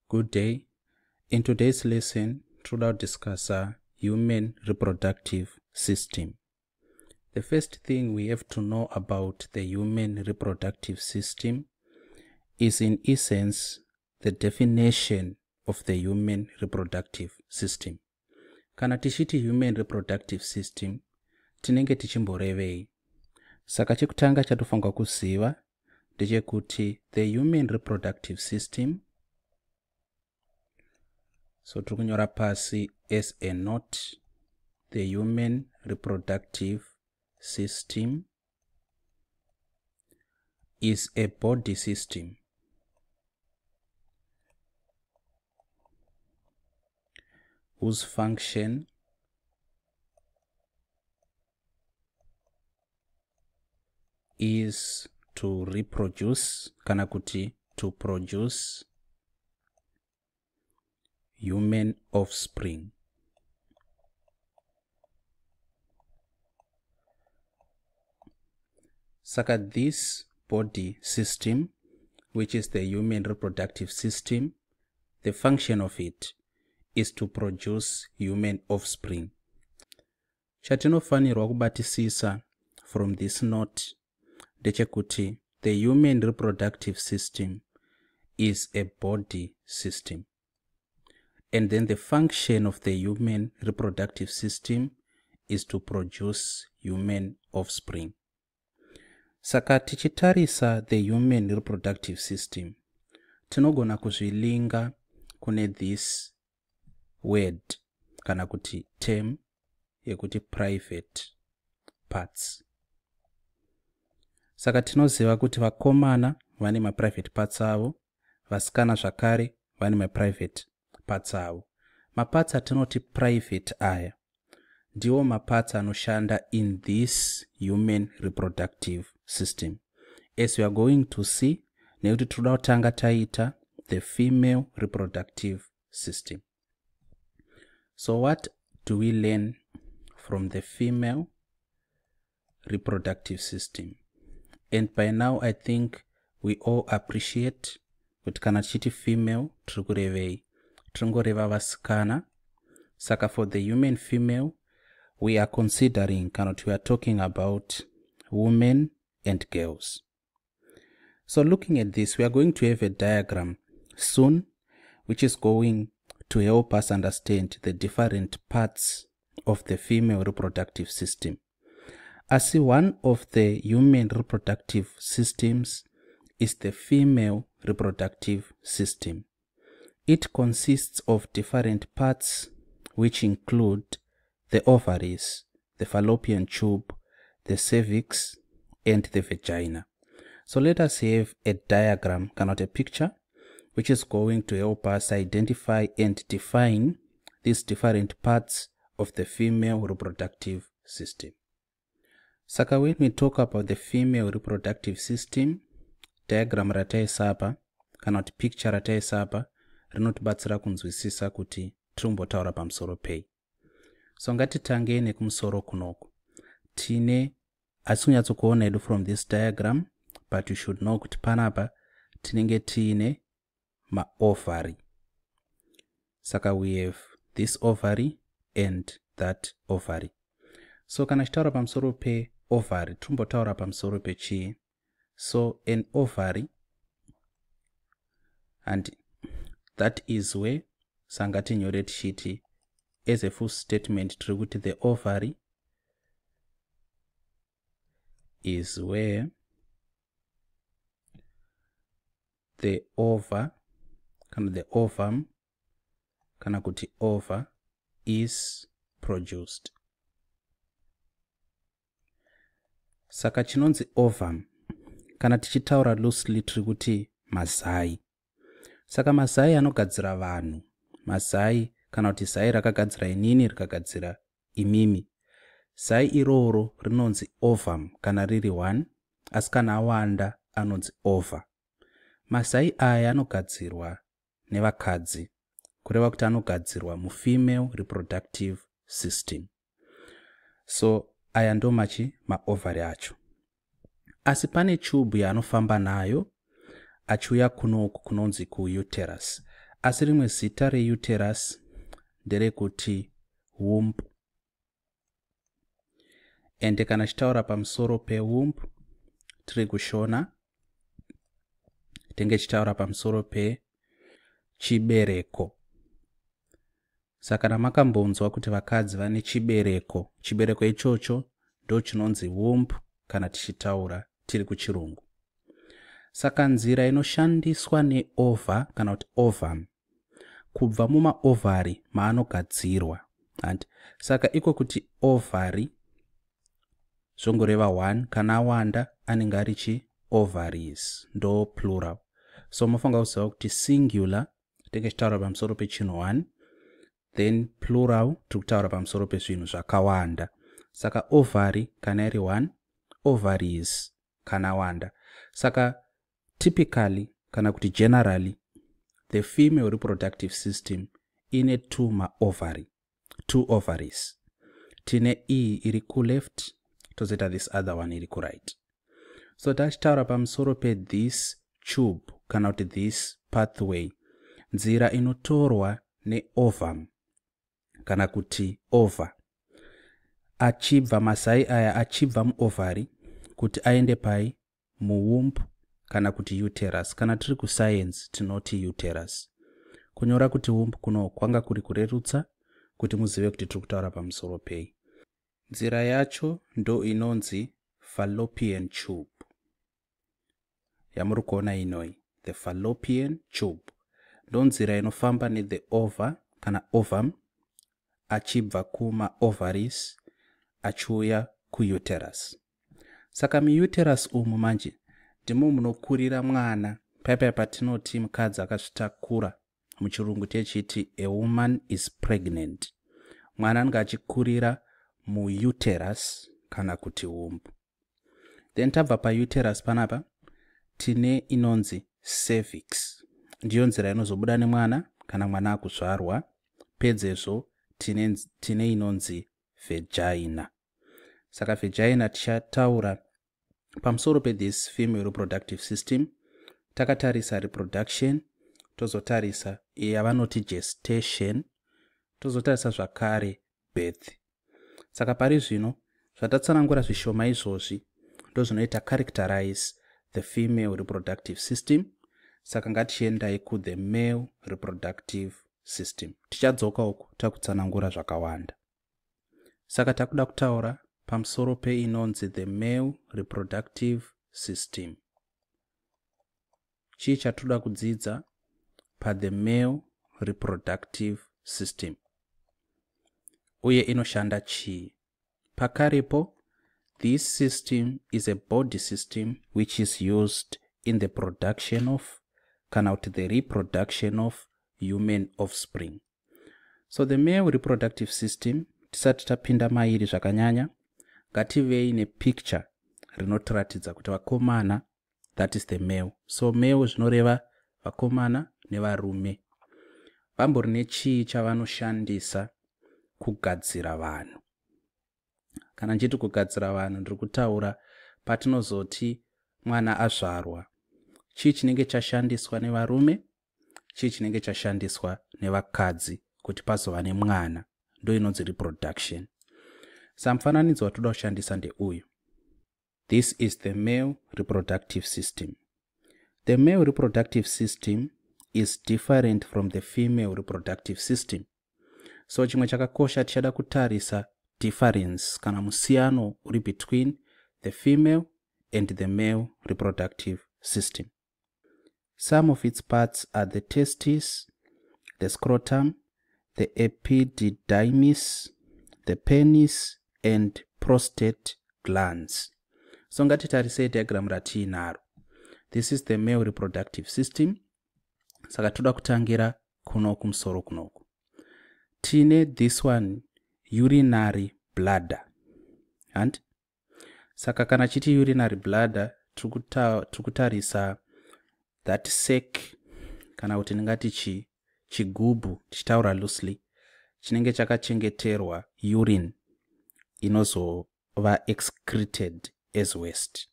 Good day. In today's lesson, toda kudiscussa human reproductive system. The first thing we have to know about the human reproductive system is, in essence, the definition of the human reproductive system. Kana tichiti human reproductive system, tinenge tichimborevei? Saka chekutanga chatofanirwa kuziva ndechekuti the human reproductive system, so tiri kunyora pasi as a note, the human reproductive system is a body system whose function is to reproduce, kana kuti to produce human offspring. Saka this body system, which is the human reproductive system, the function of it is to produce human offspring. Chatinofanirwa kubatisisa from this note ndechekuti the human reproductive system is a body system. And then the function of the human reproductive system is to produce human offspring. Saka tichitarisa the human reproductive system, tinogona kuzvilinga kune this word kana kuti term yekuti private parts. Saka tinoziva kuti vakomana vane maprivate parts avo, vasikana zvakare vane maprivate parts avo. Maparts atinoti private aya ndiwo maparts anoshanda in this human reproductive system. As we are going to see, nekuti tinoda kutanga taita the female reproductive system. So what do we learn from the female reproductive system? And by now I think we all appreciate kuti kana tichiti female tiri kurevei, tiringoreva vasikana. Saka for the human female, we are considering, kana kuti we are talking about women and girls. So looking at this, we are going to have a diagram soon, which is going to help us understand the different parts of the female reproductive system. As one of the human reproductive systems is the female reproductive system. It consists of different parts which include the ovaries, the fallopian tube, the cervix, and the vagina. So let us have a diagram, cannot a picture, which is going to help us identify and define these different parts of the female reproductive system. Saka when we talk about the female reproductive system, diagram rataisa apa kana kuti picture rataisa apa rinotibatsira kunzwisisa kuti tirimbotaura pamusoro pei. So ngatitangei nekumusoro kunoku. Tine asi kunyatsokuona hedu from this diagram, but you should know kuti panapa tinenge tiine maovary. Saka we have this ovary and that ovary. So kana tichitaura pamusoro peovary, tirimbotaura pamusoro pechii? So an ovary, and that is where sangatinyore tichiti as a full statement tiri kuti the ovary is where the ova kana the ovum kana kuti ova is produced. Saka chinonzi ovum kana tichitaura loosely tiri kuti mazai. Saka mazai anogadzira vanhu, mazai kana kuti zai rakagadzira inini rikagadzira imimi. Zai iroro rinonzi ovum kana riri 1, asi kana awanda anonzi ova. Mazai aya anogadzirwa nevakadzi, kureva kuti anogadzirwa mufemale reproductive system. So aya ndo machi maovari acho. Asi pane tube yaanofamba nayo achiuya kunoku kunonzi kuuterus. Asi rimwe zita reuterus nderekuti womb. Ende kana tichitaura pamusoro pewomb tiri kuShona, tinge tichitaura pamusoro pechibereko. Saka kana makambonzwa kuti vakadzi vane chibereko, chibereko ichocho ndo chinonzi womb kana tichitaura tiri kuchirungu. Saka nzira inoshandiswa neova kana kuti ovum kubva mumaovary maanogadzirwa, and saka iko kuti ovary zvongoreva 1, kana awanda anenge ari chi ovaries, ndo plural. So mofanira kuziva kuti singular tinge tichitaura pamusoro pechinhu 1, then plural tiri kutaura pamusoro pezvinhu zvakawanda. Saka ovary kana iri 1, ovaries kana wanda. Saka typically kana kuti generally, the female reproductive system ine two maovary, two ovaries. Tine iyi iri kuleft, tozoita this other one iri kuright. So tachitaura pamusoro pethis tube kana kuti this pathway, nzira inotorwa neovum kana kuti ova achibva, mazai aya achibva muovary kuti aende pai? Muwomb kana kuti uterus. Kana tiri kuscience tinoti uterus. Kunyora kuti womb kuno kwanga kuri kurerutsa kuti muzive kuti tiri kutaura pamusoro pei. Nzira yacho ndo inonzi fallopian tube yamuri kuona inoi. The fallopian tube ndo nzira inofamba nethe ova kana ovum achibva kumaovaries achiuya kuuterus. Saka muuterus umu manje ndimo munokurira mwana. Paipai patinoti mukadzi akazvitakura, muchirungu techiti a woman is pregnant, mwana anenge achikurira muuterus kana kuti womb. Then tabva pauterus panapa tine inonzi cervix, ndiyo nzira inozobuda nemwana kana mwana akuzvarwa. Pedzezvo tine inonzi vagina. Saka vagina tichataura pamusoro pethis female reproductive system takatarisa reproduction, tozotarisa yavanoti gestation, tozotarisa zvakare birth. Saka pari zvino zvatatsanangura zvishoma izvozvi ndo zvinoita characterize the female reproductive system. Saka ngatichiendai kuthe male reproductive system. Tichadzoka uku takutsanangura zvakawanda. Saka takuda kutaura pamusoro peinonzi the male reproductive system. Chii chatoda kudzidza pathe male reproductive system uye inoshanda chii? Pakarepo, this system is a body system which is used in the production of kana kuti the reproduction of human offspring. So the male reproductive system, tisati tapinda mairi zvakanyanya, ngativei nepicture rinotiratidza kuti vakomana, that is the male. So male zvinoreva vakomana nevarume. Vambori nechii chavanoshandisa kugadzira vanhu? Kana nchiti kugadzira vanhu, ndiri kutaura patinozoti mwana azvarwa, chii chinenge chashandiswa nevarume, chii chinenge chashandiswa nevakadzi kuti pazova nemwana? Ndo inonzi reproduction. Samufananidzo watoda kushandisa ndeuyu. This is the male reproductive system. The male reproductive system is different from the female reproductive system. So chimwe chakakosha, tichada kutarisa difference kana musiyano uri between the female and the male reproductive system. Some of its parts are the testes, the scrotum, the epididymis, the penis and prostate glands. So ngatitarisei diagram ratiinaro. This is the male reproductive system. Saka toda kutangira kuno kumusoro kunoku. Tine this one, urinary bladder, and saka kana chiti urinary bladder, tiri kutarisa that sac kana kuti ndingati chigubhu, tichitaura loosely, chinenge chakachengeterwa urine inozova excreted as waste.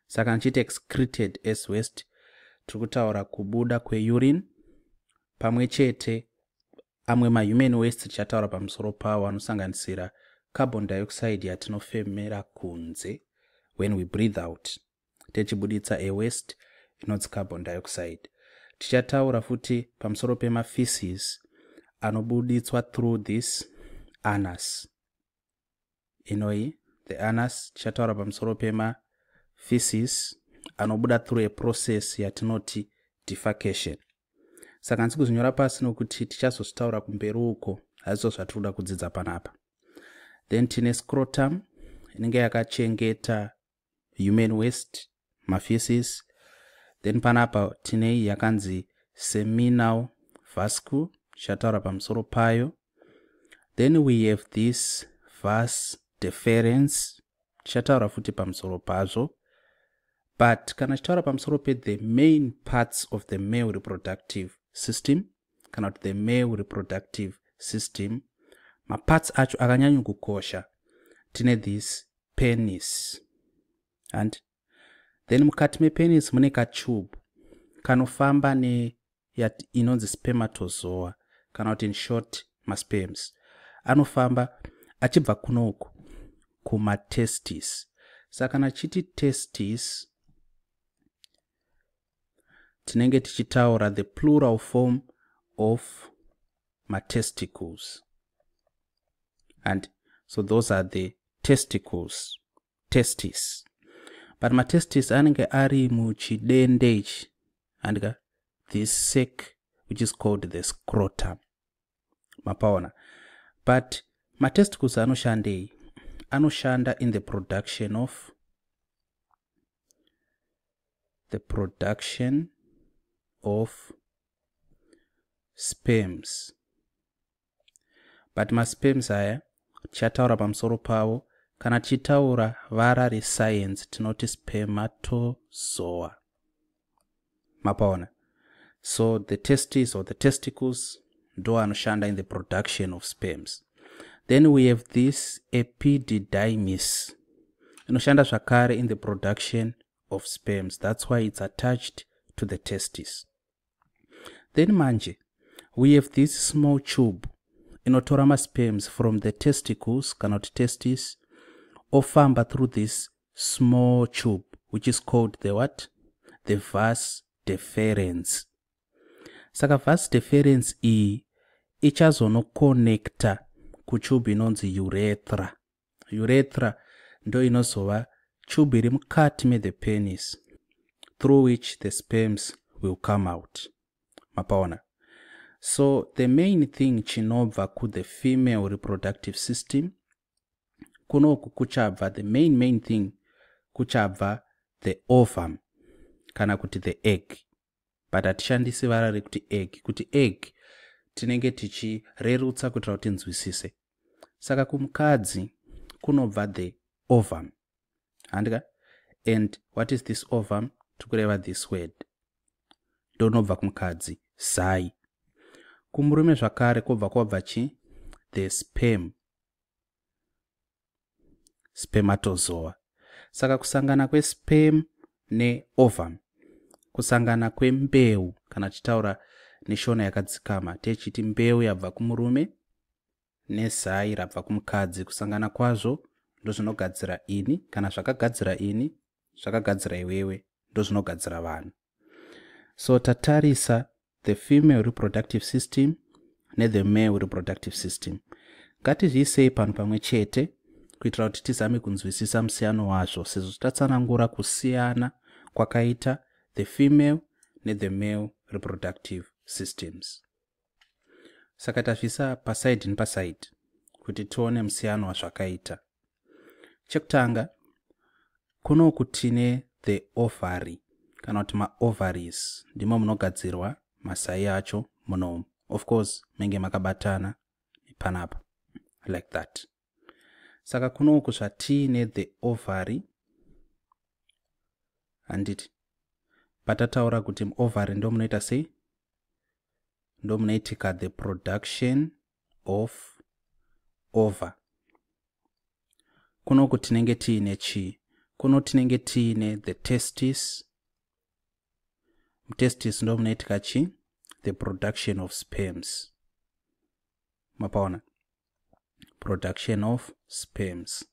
Saka ndichiti excreted as waste, tiri kutaura kubuda kweurine Pamwe chete amwe mahuman waste tichataura pamusoro pawo anosanganisira carbon dioxide yatinofemera kunze. When we breathe out, techibuditsa a waste inonzi carbon dioxide. Tichataura futi pamusoro pemafeces anobuditswa through this anus inoi, the anus. Tichataura pamusoro pemafeces anobuda through a process yatinoti defecation. Saka handisi kuzvinyora pasi nokuti tichazozvitaura kumberi uko, hazizvo zvatiri kuda kudzidza panapa. Then tine scrotum inenge yakachengeta human waste, mafeces. Then panapa tine iyi yakanzi seminal vesicle, tichataura pamusoro payo. Then we have this vas deferens, tichataura futi pamusoro pazvo. But kana tichitaura pamusoro pe-the main parts of the male reproductive system, kana kuti the male reproductive system, maparts acho akanyanya kukosha, tine this penis, and then mukati mepenis mune katube kanofamba ne inonzi spermatozoa, kana kuti in short masperms anofamba achibva kunoku kumatestis. Saka kana chiti testis, tinenge tichitaura the plural form of matesticles, and so those are the testicles, testis. But matestis anenge ari muchidende ichi, andika, this sac which is called the scrotum. Mapaona? But matesticles anoshandei? Anoshanda in the production of sperms. But masperms aya tichataura pamusoro pavo. Kana tichitaura vara rescience, tinoti spermatozoa. Mapaona? So the testis or the testicles ndo anoshanda in the production of sperms. Then we have this epididymis, inoshanda zvakare in the production of sperms. That's why it's attached to the testis. Then manje we have this small tube inotora masperms from the testicles, kana kuti testis, ofamba through this small tube which is called the what? The vas deferens. Saka vas deferens iyi ichazonoconnecta kutube inonzi urethra. Urethra ndo inozova tube iri mukati methe penis through which the sperms will come out. Mapaona? So the main thing chinobva kuthe female reproductive system kunoku kuchabva, the main thing kuchabva the ovum, kana kuti the egg. But hatishandisi vara rekuti egg. Kuti egg tinenge tichirerutsa kuitira kuti tinzwisise. Saka kumukadzi kunobva the ovum, handika? And what is this ovum? Tikureva this word, ndonobva kumukadzi, zai. Kumurume zvakare kwobva kwabva chi? The sperm, spermatozoa. Saka kusangana kwesperm neovum, kusangana kwembeu, kana tichitaura neshona yakadzikama techiti mbeu yabva kumurume nezai rabva kumukadzi, kusangana kwazvo ndozvinogadzira ini. Kana zvakagadzira ini, zvakagadzira iwewe, ndozvinogadzira vanhu. So tatarisa the female reproductive system nethe male reproductive system. Ngatizviisei pano pamwe chete kuitira kuti tizame kunzwisisa musiyano wazvo, sezvo tatsanangura kusiyana kwakaita the female nethe male reproductive systems. Saka tazvisa paside nepaside kuti tione musiyano wazvakaita. Chekutanga, kunoku tine the ovary, kana kuti maovaries, ndimo munogadzirwa mazai acho munomu. Of course menge makabatana panapa like that. Saka kunoku zvatiine the ovary, handiti patataura kuti muovary ndo munoita sei? Ndo munoitika the production of ova. Kunoku tinenge tiine chii? Kuno tinenge tiine the testis. Mutestis ndo munoitika chi? the production of sperms. Mapaona, production of sperms.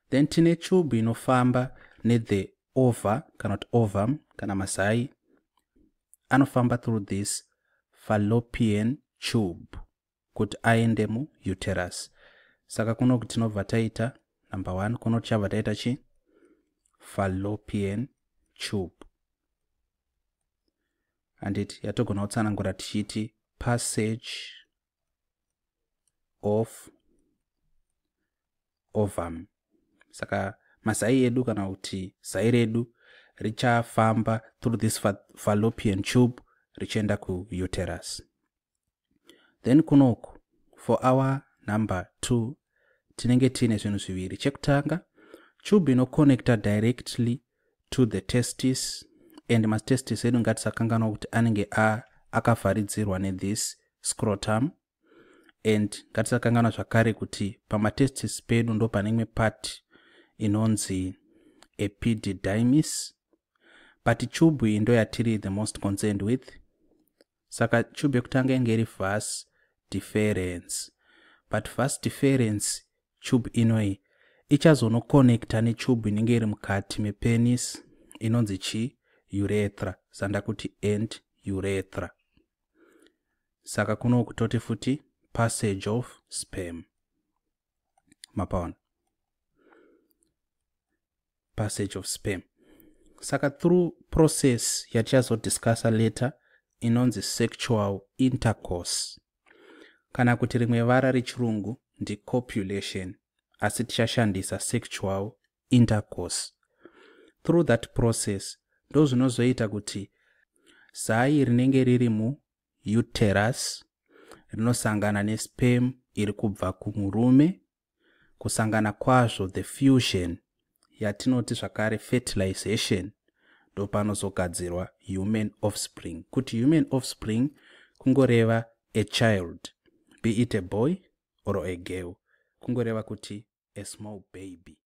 Then tine tube inofamba nethe ova kana kuti ovum kana mazai anofamba through this fallopian tube kuti aende muuterus. Saka kuno tinobva taita number 1, kuno tichabva taita chi fallopian tube, handiti? Yatogona kutsanangura tichiti passage of ovum. Saka mazai edu kana kuti zai redu richafamba through this fallopian tube richienda kuuterus. Then kunoku for our number 2 tinenge tiine zvinhu zviviri. Chekutanga, tube inoconnecta directly to the testis, and matestis edu ngatisakanganwa kuti anenge akavharidzirwa nethis scrotum. And ngatisakanganwa zvakare kuti pamatestis pedu ndo pane imwe part inonzi epididymis, but tube iyi ndo yatiri the most concerned with. Saka tube yekutanga inge iri vas deferens, but vas deferens tube inoi ichazonoconnecta netube inenge iri mukati mepenis inonzi chi urethra. Sanda kuti and urethra. Saka kuno kutoti futi passage of sperm. Mapaona, passage of sperm. Saka through process yatichazodiscussa later inonzi sexual intercourse, kana kuti rimwe vara rechirungu ndicopulation, asi tichashandisa sexual intercourse. Through that process ndo zvinozoita kuti zai rinenge riri muuterus rinosangana nesperm iri kubva kumurume. Kusangana kwazvo, the fusion yatinoti zvakare fertilization, ndopanozogadzirwa human offspring. Kuti human offspring kungoreva a child, be it a boy or a girl, kungoreva kuti a small baby.